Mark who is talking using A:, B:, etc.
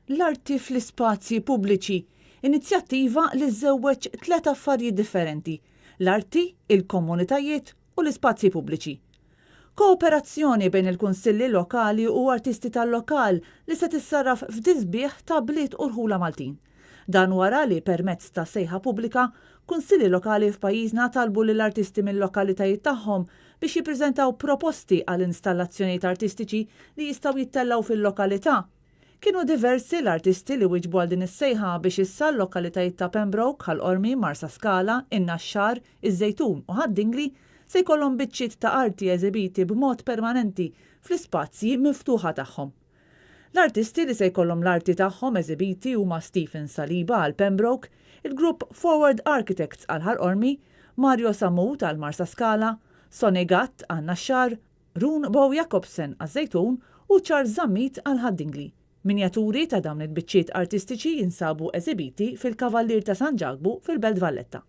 A: L-arti fl-ispazji pubbliċi, inizjattiva li żżewweġ tlet affarijiet differenti, l-arti, il-komunitajiet u l-ispazji pubbliċi. Kooperazzjoni bejn il-kunsilli lokali u artisti tal-lokal li se tissarraf f'tisbiħ ta' bliet u rħula Maltin. Dan wara li permezz ta' sejħa pubblika, kunsilli lokali f'pajjiżna talbu lill-artisti mil-lokalitajiet tagħhom biex jippreżentaw proposti għal installazzjonijiet artistiċi li jistgħu jittellgħu fil-lokalità. Kienu diversi l-artisti li wieġbu għal din is-sejħa biex issa l-lokalitajiet ta' Pembroke, Ħal Qormi, Marsaskala, in-Naxxar, iż-Żejtun u Ħad-Dingli se jkollhom biċċiet ta' arti eżibiti b'mod permanenti fl-ispazji miftuħa tagħhom. L-artisti li se jkollhom l-arti tagħhom eżibiti huma Stephen Saliba għal Pembroke, il-grupp Forward Architects għal Ħal Qormi, Mario Sammut għal Marsaskala, Sonny Gatt għan-Naxxar, Rune Bo Jacobsen għaż-Żejtun u Charles Zammit għal Ħad-Dingli. Minjaturi ta' dawn il-biċċiet artistiċi jinsabu eżibiti fil-Kavallier ta' San Ġakbu fil-Belt Valletta.